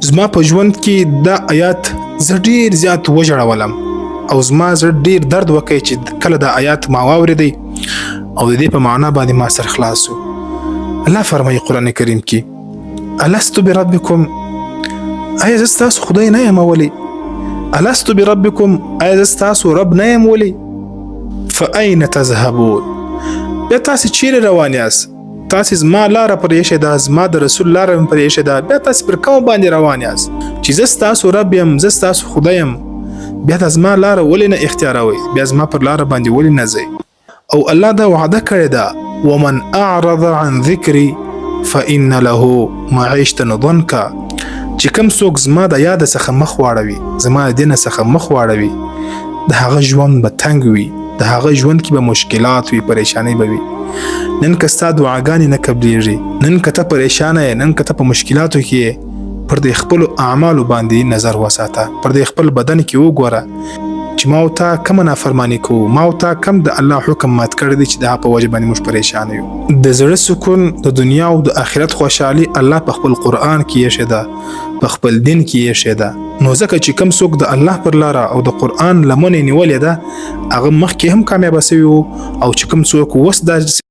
زما په ژوند کې دا آیات زه ډیر زیات وژړولم او زما زړه ډیر درد وکړ چې کله دا آیات ما واورېدی او د دې په معنا باندې ما سر خلاص سو. الله فرمایي قرآن کریم کې: الست بربکم، آیا زه ستاسو خدای نه یم؟ ولې الست بربکم، آیا زه ستاسو رب نه یم؟ ولې فأین تذهبون، بیا تاسو چیرې روان یاست؟ تاسو زما لاره پر ایښې ده، زما د رسول لاره مې پر ایښې ده، بیا تاسو پر کوم باندې روان یاست؟ چې زه ستاسو رب یم، زه ستاسو خدای یم، بیا د زما لاره ولې نه اختیاروئ؟ بیا زما پر لاره باندې ولې نه ځئ؟ او الله دا وعده کړې ده: ومن اعرض عن ذکري فإن له معیشة ضنکا. چې کوم څوک زما د یاد څخه مخ واړوي، زما د دین څخه مخ واړوي، د هغه ژوند به تنګ وي، د هغه ژوند کې به مشکلات وي، پریشانۍ به وي. نن که ستا دعاګانې نه قبلیږي، نن که ته پریشانه یې، نن که ته په مشکلاتو کې یې، پر دې خپلو اعمالو باندې نظر وساته، پر دې خپل بدن کې وګوره چې ما او تا کومه نافرماني کوو، ما او تا کوم د الله حکم مات کړی دی چې د هغه په وجه باندې موږ پریشان یو. د زړه سکون، د دنیا او د آخرت خوشحالي الله په خپل قرآن کې ایښې ده، په خپل دین کې ایښې ده. نو ځکه چې کوم څوک د الله پر لاره او د قرآن لمن یې نیولې ده، هغه مخکې هم کامیابه شوي وو، او چې کوم څوک اوس دا